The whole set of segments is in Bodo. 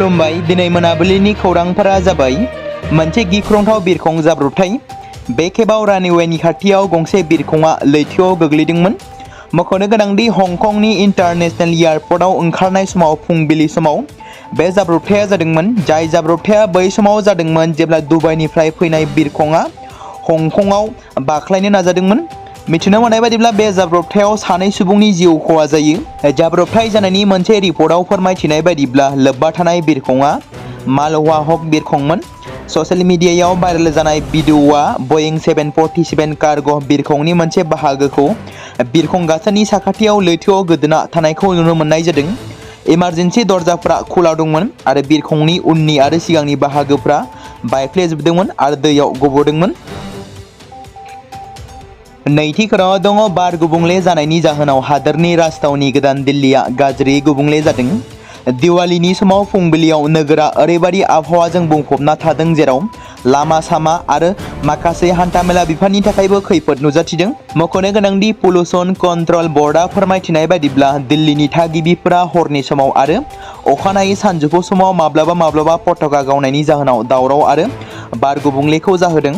खुलुमबाय दिनै मोनाबिलिनि खौरांफोरा जाबाय मोनसे गिख्रंथाव बिरखं जाब्रबथाय बे खेबाव रानवेनि खाथियाव गंसे बिरखंआ लैथोआव गोग्लैदोंमोन। मख'नो गोनांदि हंकंनि इंटरनेशनल एयारपर्टआव ओंखारनाय समाव फुंबिलि समाव बे जाब्रबथाया जादोंमोन। जाय जाब्रबथाया बै समाव जादोंमोन जेब्ला दुबाइनिफ्राय फैनाय बिरखंआ हंकंआव बाख्लायनो नाजादोंमोन। मिथिनो मोननाय बायदिब्ला बे जाब्रबथायाव सानै सुबुंनि जिउ खहा जायो। जाब्रबथाय जानायनि मोनसे रिपर्टआव फोरमायथिनाय बायदिब्ला लोब्बा थानाय बिरखंआ मालवाहक बिरखंमोन। ससियेल मिडियायाव भाइरेल जानाय भिडिअआ बोइं 747 कार्गो बिरखंनि मोनसे बाहागोखौ बिरखं गाथोननि साखाथियाव लैथोआव गोदोना थानायखौ नुनो मोननाय जादों। इमारजेन्सि दरजाफ्रा खुला दंमोन आरो बिरखंनि उननि आरो सिगांनि बाहागोफ्रा बायफ्लेजोबदोंमोन आरो दैयाव गबोदोंमोन। नैथि खौराङाव दङ बार गुबुंले जानायनि जाहोनाव हादोरनि राजथावनि गोदान दिल्लीआ गाज्रि गुबुंले जादों। दिवालीनि समाव फुंबिलियाव नोगोरा ओरैबायदि आबहावाजों बुंफबना थादों जेराव लामा सामा आरो माखासे हान्थामेला बिफाननि थाखायबो खैफोद नुजाथिदों। मख'नो गोनांदि पल्यूशन कंट्रोल बर्डआ फोरमायथिनाय बायदिब्ला दिल्लीनि थागिबिफोरा हरनि समाव आरो अखानायै सानजौफु समाव माब्लाबा पताका गावनायनि जाहोनाव दावराव आरो बार गुबुंलेखौ जाहोदों।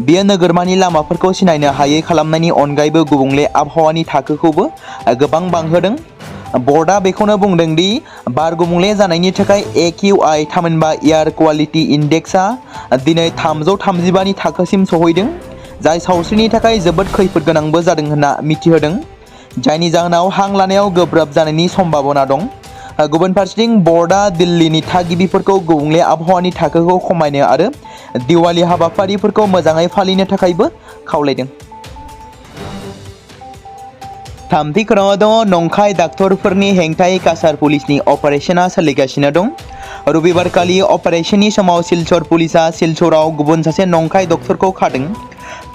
बेयो नोगोरमानि लामाफोरखौ सिनायनो हायै खालामनायनि अनगायैबो गुबुंले आबहावानि थाखोखौबो गोबां बांहोदों। बर्डआ बेखौनो बुंदों दि बार गुबुंले जानायनि थाखाय AQI थामहिनबा एयार क्वालिटी इन्डेक्सआ दिनै 335 नि थाखोसिम सहैदों, जाय सावस्रिनि थाखाय जोबोद खैफोद गोनांबो जादों होनना मिथिहोदों, जायनि जाहोनाव हां लानायाव गोब्राब जानायनि सम्भाबना दं। गुबुन फारसेथिं बर्डआ दिल्लीनि थागिबिफोरखौ गुबुंले आबहावानि थाखोखौ खमायनो आरो दिवाली हाबाफारिफोरखौ मोजाङै फालिनो थाखायबो खावलायदों। थामथि खौराङाव दङ नंखाय डाक्टरफोरनि हेंथायै काछार पुलिसनि अपारेशना सोलिगासिनो दं। रबिबारखालि अपारेशननि समाव सिलचर पुलिसआ सिलचराव गुबुन सासे नंखाय डक्टरखौ खादों।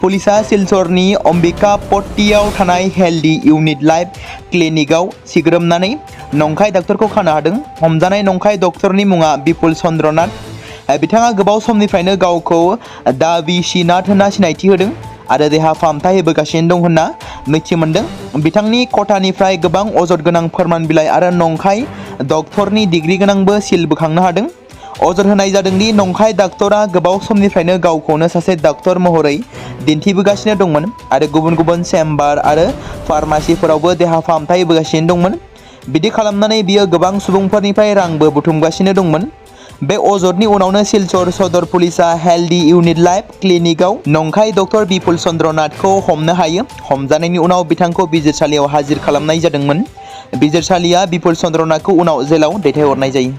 पुलिसआ सिलचरनि अम्बिकापट्टीयाव थानाय हेल्दी इउनिट लाइफ क्लिनिकआव सिग्रोमनानै नंखाय डाक्टरखौ खानो हादों। हमजानाय नंखाय डक्टरनि मुङा बिपुल चन्द्र नाथ। बिथाङा गोबाव समनिफ्रायनो गावखौ दा वीसी नाथ होनना सिनायथि होदों आरो देहा फाहामथाय होबोगासिनो दं होनना मिथिमोनदों। बिथांनि खथानिफ्राय गोबां अजद गोनां फोरमान बिलाइ आरो नंखाय डक्टरनि डिग्री गोनांबो सिल बोखांनो हादों। अजद होनाय जादों दि नंखाय डाक्टरा गोबाव समनिफ्रायनो गावखौनो सासे डाक्टर महरै दिन्थिबोगासिनो दंमोन आरो गुबुन गुबुन चेम्बार आरो फार्मासिफोरावबो देहा फाहामथाय होबोगासिनो दंमोन। बिदि खालामनानै बियो गोबां सुबुंफोरनिफ्राय रांबो बुथुमगासिनो दंमोन। बे अजदनि उनावनो सिलचर सदर पुलिसआ हेल्दी इउनिट लाइफ क्लिनिकआव नंखाय डक्टर बिपुल चन्द्र नाथखौ हमनो हायो। हमजानायनि उनाव बिथांखौ बिजिरसालियाव हाजिर खालामनाय जादोंमोन। बिजिरसालिया बिपुल चन्द्र नाथखौ उनाव जेलाव दैथायहरनाय जायो।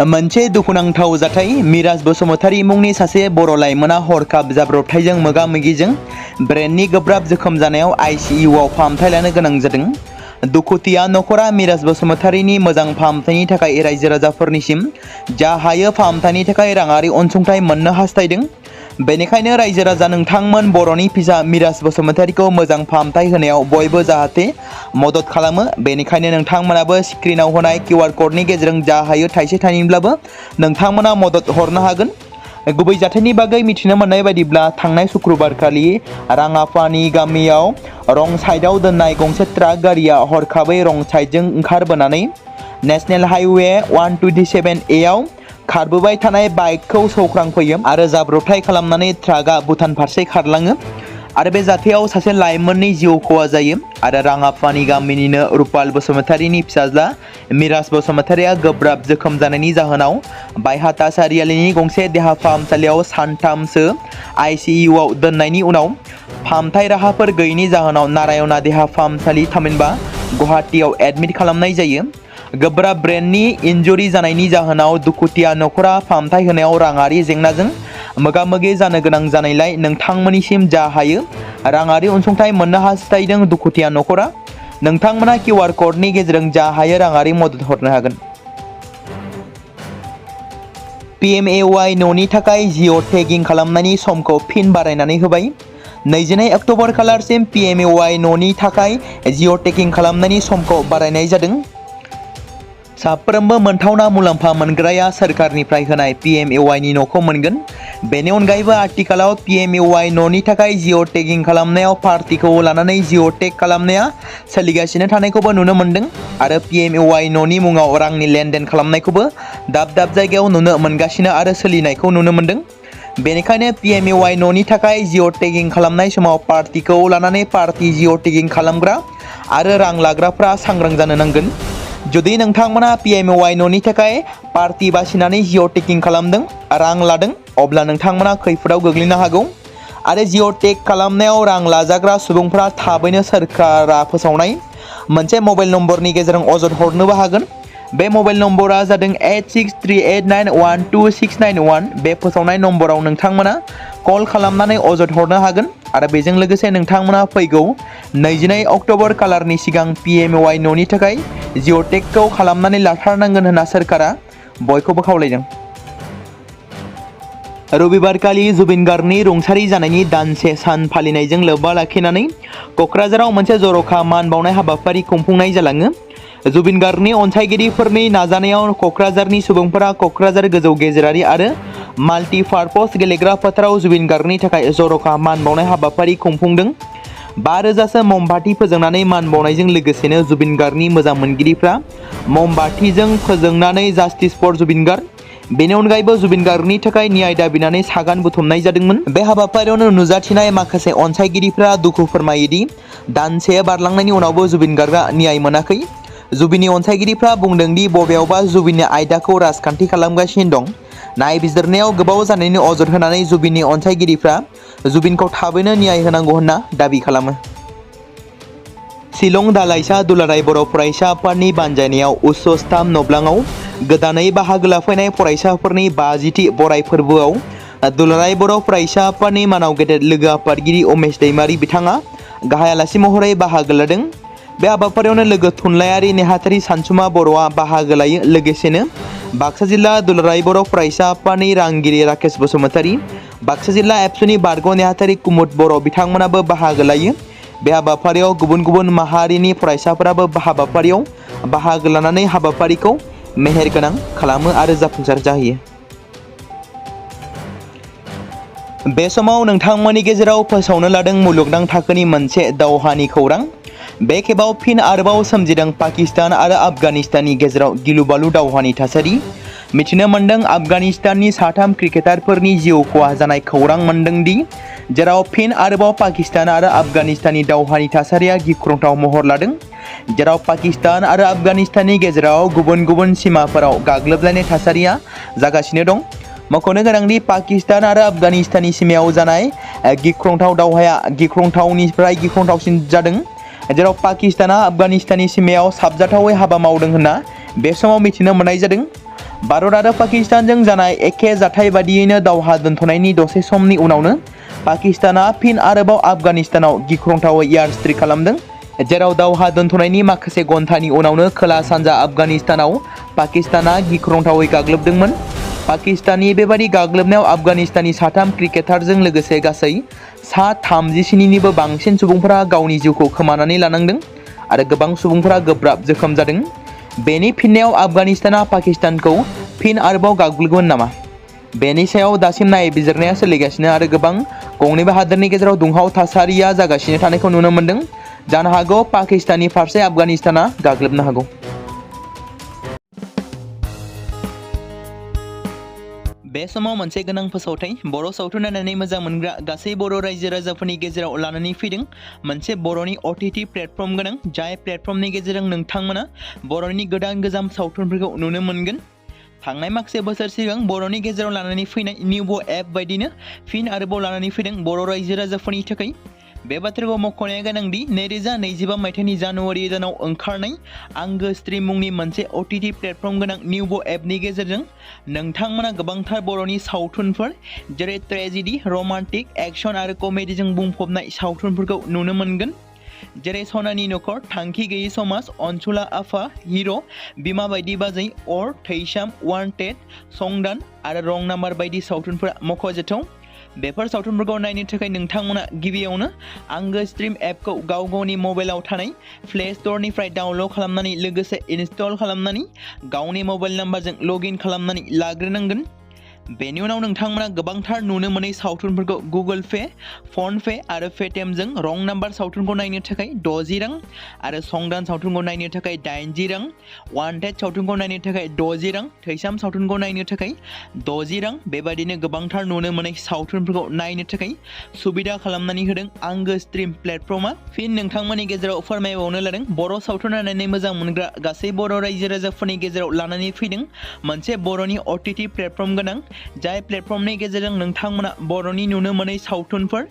मोनसे दुखुनांथाव जाथाय मिराज बसुमतारी मुंनि सासे बर' लाइमोना हरखाब जाब्रबथायजों मोगा-मोगिजों ब्रेननि गोब्राब जोखोम जानायाव ICUआव फाहामथाय लानो गोनां जादों। दुखुथिया नखरा मिराज बसुमतारीनि मोजां फाहामथायनि थाखाय रायजो राजाफोरनिसिम जा हायो फाहामथायनि थाखाय राङारि अनसुंथाइ मोननो हास्थायदों। बेनिखायनो रायजो राजा नोंथांमोन बर'नि फिसा मिराज बसुमतारीखौ मोजां फाहामथाय होनायाव बयबो जाहाथे मदद खालामो। बेनिखायनो नोंथांमोनाबो स्क्रिनाव होनाय QR क'डनि गेजेरजों जा हायो थाइसे थाइनैब्लाबो नोंथांमोना मदद हरनो हागोन। गुबै जाथायनि बागै मिथिनो मोननाय बायदिब्ला थांनाय शुक्रबारखालि राङापानि गामियाव रं साइडआव दोननाय गंसे ट्राक गारिया हरखाबै रं साइडजों ओंखारबोनानै नेशनेल हाइवे 127A आव खारबोबाय थानाय बाइकखौ सौख्रांफैयो आरो जाब्रबथाय खालामनानै ट्राकआ भुटान फारसे खारलाङो आरो बे जाथायाव सासे लाइमोननि जिउ खहा जायो आरो राङापानि गामिनिनो रुपाल बसुमतारीनि फिसाज्ला मिराज बसुमतारीया गोब्राब जोखोम जानायनि जाहोनाव बायहाटा सारियालिनि गंसे देहा फाहामसालियाव सानथामसो ICUआव दोननायनि उनाव फाहामथाय राहाफोर गैयैनि जाहोनाव नारायणा देहा फाहामसालि थामहिनबा गुवाहाटीआव एडमिट खालामनाय जायो। गोब्राब ब्रेननि इन्जुरि जानायनि जाहोनाव दुखुथिया नखरा फाहामथाय होनायाव राङारि जेंनाजों मोगा-मोगि जानो गोनां जानायलाय नोंथांमोननिसिम जा हायो राङारि अनसुंथाइ मोननो हास्थायदों। दुखुथिया नखरा नोंथांमोना QR क'डनि गेजेरजों जा हायो राङारि मदद हरनो हागोन। PMAY न'नि थाखाय जिअ' टेगिं खालामनायनि समखौ फिन बारायनानै होबाय। 22 अक्ट'बर खालारसिम PMAY न'नि थाखाय जिअ' टेगिं खालामनायनि समखौ बारायनाय जादों। साफ्रोमबो मोनथावना मुलाम्फा मोनग्राया सोरखारनिफ्राय होनाय PMAY नि न'खौ मोनगोन। बेनि अनगायैबो आथिखालाव PMAY न'नि थाखाय जिअ टेगिं खालामनायाव पार्टिखौ लानानै जिअ टेग खालामनाया सोलिगासिनो थानायखौबो नुनो मोनदों आरो PMAY न'नि मुङाव रांनि लेनदेन खालामनायखौबो दाब दाब जायगायाव नुनो मोनगासिनो आरो सोलिनायखौ नुनो मोनदों। बेनिखायनो PMAY न'नि थाखाय जिअ टेगिं खालामनाय समाव पार्टिखौ लानानै पार्टी जिअ टेगिं खालामग्रा आरो रां लाग्राफ्रा सांग्रां जानो नांगोन। जुदि नोंथांमोना PMAY न'नि थाखाय पार्टी बासिनानै जिअ टेगिं खालामदों, रां लादों, अब्ला नोंथांमोना खैफोदाव गोग्लैनो हागौ आरो जिअ टेग खालामनायाव रां लाजाग्रा सुबुंफ्रा थाबैनो सोरखारा फोसावनाय मोनसे मबाइल नम्बरनि गेजेरजों अजद हरनोबो हागोन। बे मबाइल नम्बरा जादों 8638912691। बे फोसावनाय नम्बराव नोंथांमोना कल खालामनानै अजद हरनो हागोन आरो बेजों लोगोसे नोंथांमोना फैगौ 22 अक्ट'बर खालारनि सिगां PMAY न'नि थाखाय जिअ टेगखौ खालामनानै लाथारनांगोन होनना सोरखारा बयखौबो खावलायदों। रबिबारखालि जुबिन गार्गनि रुंसारि जानायनि दानसे सान फालिनायजों लोब्बा लाखिनानै क'क्राझाराव मोनसे जर'खा मान बावनाय हाबाफारि खुंफुंनाय जालाङो। जुबिन गार्गनि अनसायगिरिफोरनि नाजानायाव क'क्राझारनि सुबुंफोरा क'क्राझार गोजौ गेजेरारि आरो माल्टिपार्पस गेलेग्रा फोथाराव जुबिन गार्गनि थाखाय जर'खा मान बावनाय हाबाफारि खुंफुंदों। 5,000सो ममबाति फोजोंनानै मान बावनायजों लोगोसेनो जुबिन गार्गनि मोजां मोनगिरिफ्रा ममबातिजों फोजोंनानै जास्टिस फर जुबिन गार्ग, बेनि अनगायैबो जुबिन गार्गनि थाखाय न्याय दाबिनानै सागान बुथुमनाय जादोंमोन। बे हाबाफारियावनो नुजाथिनाय माखासे अनसायगिरिफ्रा दुखु फोरमायोदि दानसे बारलांनायनि उनावबो जुबिन गार्गआ न्याय मोनाखै। जुबिननि अनसायगिरिफ्रा बुंदोंदि बबेयावबा जुबिननि आयदाखौ राजखान्थि खालामगासिनो दं। नायबिजिरनायाव गोबाव जानायनि अजद होनानै जुबिननि अनसायगिरिफ्रा जुबिनखौ थाबैनो न्याय होनांगौ होनना दाबि खालामो। शिलं दालाइसा दुलाराय बर' फरायसा आफादनि बानजायनायाव उच्चस्थाम नब्लाङाव गोदानै बाहागो लाफैनाय फरायसाफोरनि 50थि बराय फोरबोआव दुलाराय बर' फरायसा आफादनि मानाव गेदेर लोगो आफादगिरि उमेश दैमारि बिथाङा गाहाय आलासि महरै बाहागो लादों। बे हाबाफारियावनो लोगो थुनलाइयारि नेहाथारि सानसुमा बर'आ बाहागो लायो। लोगोसेनो बाक्सा जिल्ला दुलाराय बर' फरायसा आफादनि रांगिरि राकेश बसुमतारी, बाक्सा जिल्ला एबसुनि बारग' नेहाथारि कुमुद बर' बिथांमोनाबो बाहागो लायो। बे हाबाफारियाव गुबुन गुबुन माहारिनि फरायसाफोराबो हाबाफारियाव बाहागो लानानै हाबाफारिखौ मेहेरगोनां खालामो आरो जाफुंसार जाहोयो। बे समाव नोंथांमोननि गेजेराव फोसावनो लादों मुलुगनां थाखोनि मोनसे दावहानि खौरां। बे खेबाव फिन आरोबाव सोमजिदों पाकिस्तान आरो आफगानिस्ताननि गेजेराव गिलु-बालु दावहानि थासारि। मिथिनो मोन्दों आफगानिस्ताननि 3 क्रिकेटारफोरनि जिउ खहा जानाय खौरां मोन्दों दि जेराव फिन आरोबाव पाकिस्तान आरो आफगानिस्ताननि दावहानि थासारिया गिख्रंथाव महर लादों। जेराव पाकिस्तान आरो आफगानिस्ताननि गेजेराव गुबुन गुबुन सिमाफोराव गाग्लोबलायनाय थासारिया जागासिनो दं। मख'नो गोनांदि पाकिस्तान आरो आफगानिस्ताननि सिमायाव जानाय गिख्रंथाव दावहाया गिख्रंथावनिफ्राय गिख्रंथावसिन जादों। जेराव पाकिस्तानआ आफगानिस्ताननि सिमायाव साबजाथावै हाबा मावदों होनना बे समाव मिथिनो मोननाय जादों। भारत आरो पाकिस्तानजों जानाय एखे जाथाय बादियैनो दावहा दोनथ'नायनि दसे समनि उनावनो पाकिस्तानआ फिन आरोबाव आफगानिस्तानाव गिख्रंथावै एयार स्ट्राइक खालामदों। जेराव दावहा दोनथ'नायनि माखासे घन्टानि उनावनो खोला सानजा आफगानिस्तानाव पाकिस्तानआ गिख्रंथावै गाग्लोबदोंमोन। पाकिस्ताननि बेबादि गाग्लोबनायाव आफगानिस्ताननि 3 क्रिकेटारजों लोगोसे गासै 37निबो बांसिन सुबुंफोरा गावनि जिउखौ खोमानानै लानांदों आरो गोबां सुबुंफोरा गोब्राब जोखोम जादों। बेनि फिननायाव आफगानिस्तानआ पाकिस्तानखौ फिन आरोबाव गाग्लोबगोन नामा? बेनि सायाव दासिम नायबिजिरनाया सोलिगासिनो आरो गोबां गंनैबो हादोरनि गेजेराव दुंहाव थासारिया जागासिनो थानायखौ नुनो मोन्दों। जानो हागौ पाकिस्ताननि फारसे आफगानिस्तानआ गाग्लोबनो हागौ। बे समाव मोनसे गोनां फोसावथाय बर' सावथुन नायनानै मोजां मोनग्रा गासै बर' रायजो राजाफोरनि गेजेराव लानानै फैदों मोनसे बर'नि OTT प्लेटफर्म गोनां, जाय प्लेटफर्मनि गेजेरजों नोंथांमोना बर'नि गोदान गोजाम सावथुनफोरखौ नुनो मोनगोन। थांनाय माखासे बोसोर सिगां बर'नि गेजेराव लानानै फैनाय निउबो एप बायदिनो फिन आरोबाव लानानै फैदों बर' रायजो राजाफोरनि थाखाय। बे बाथ्राखौ मख'नाया गोनांदि 2025 मायथाइनि जानुवारि दानाव ओंखारनाय आंगो स्ट्रीम मुंनि मोनसे OTT प्लेटफर्म गोनां निउबो एपनि गेजेरजों नोंथांमोना गोबांथार बर'नि सावथुनफोर जेरै ट्रेजेडी, रमान्टिक, एक्शन आरो कमेडीजों बुंफबनाय सावथुनफोरखौ नुनो मोनगोन। जेरै सनानि नखर, थांखि गैयै समाज, अनसुला आफा, हिर', बिमा बायदि बाजै, अर, थैसाम, वान्टेड, संदान आरो रं नाम्बार बायदि सावथुनफोरा मख'जाथाव। बेफोर सावथुनफोरखौ नायनो थाखाय नोंथांमोना गिबियावनो आंगो स्ट्रिम एपखौ गाव गावनि मबाइलाव थानाय प्ले स्ट'रनिफ्राय डाउनल'ड खालामनानै लोगोसे इनस्टल खालामनानै गावनि मबाइल नाम्बारजों लगइन खालामनानै लाग्रोनांगोन। बेनि उनाव नोंथांमोना गोबांथार नुनो मोनै सावथुनफोरखौ गुगोल पे, फन पे आरो पेटिएमजों रं नाम्बार सावथुनखौ नायनो थाखाय 60 रां आरो संदान सावथुनखौ नायनो थाखाय 80 रां, वान्टेड सावथुनखौ नायनो थाखाय 60 रां, थैसाम सावथुनखौ नायनो थाखाय 60 रां बेबायदिनो गोबांथार नुनो मोनै सावथुनफोरखौ नायनो थाखाय सुबिदा खालामनानै होदों आंगो स्ट्रिम प्लेटफर्मा। फिन नोंथांमोननि गेजेराव फोरमायबावनो लादों बर' सावथुन नायनानै मोजां मोनग्रा गासै बर' रायजो राजाफोरनि गेजेराव लानानै फैदों मोनसे बर'नि OTT प्लेटफर्म गोनां, जाय प्लेटफर्मनि गेजेरजों नोंथांमोना बर'नि नुनो मोनै सावथुनफोर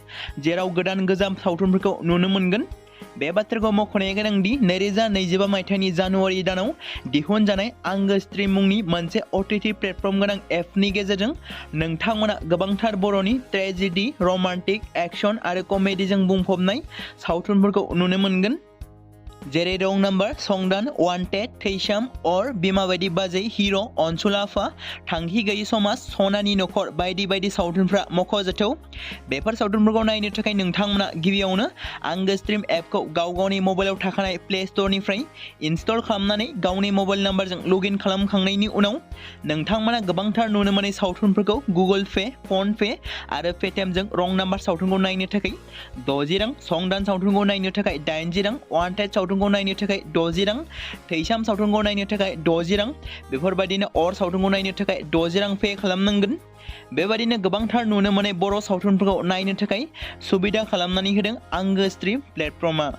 जेराव गोदान गोजाम सावथुनफोरखौ नुनो मोनगोन। बे बाथ्राखौ मख'नाया गोनांदि 2025 मायथाइनि जानुवारि दानाव दिहुनजानाय आंगो स्ट्रिम मुंनि मोनसे OTT प्लेटफर्म गोनां एपनि गेजेरजों नोंथांमोना गोबांथार बर'नि ट्रेजेडि, रमान्टिक, एक्शन आरो कमेडिजों बुंफबनाय सावथुनफोरखौ नुनो मोनगोन। जेरै रं नाम्बार, संदान, वान्टेड, थैसाम, अर, बिमा बायदि बाजै, हिर', अनसुलाफा, थांखि गैयि समाज, सनानि नखर बायदि बायदि सावथुनफ्रा मख'जाथाव। बेफोर सावथुनफोरखौ नायनो थाखाय नोंथांमोना गिबियावनो आंगो स्ट्रिम एपखौ गाव गावनि मबाइलाव थाखानाय प्ले स्ट'रनिफ्राय इनस्टल खालामनानै गावनि मबाइल नाम्बारजों लगइन खालामखांनायनि उनाव नोंथांमोना गोबांथार नुनो मोनै सावथुनफोरखौ गुगोल पे, फन पे आरो पेटिएमजों रं नाम्बार सावथुनखौ नायनो थाखाय 60 रां, संदान सावथुनखौ नायनो थाखाय 80 रां, वान्टेड सावथुनखौ नायनो थाखाय 60 रां, थैसाम सावथुनखौ नायनो थाखाय 60 रां बेफोरबायदिनो अर सावथुनखौ नायनो थाखाय 60 रां पे खालामनांगोन। बेबायदिनो गोबांथार नुनो मोनै बर' सावथुनफोरखौ नायनो थाखाय सुबिदा खालामनानै होदों आंगो स्ट्रिम प्लेटफर्मा।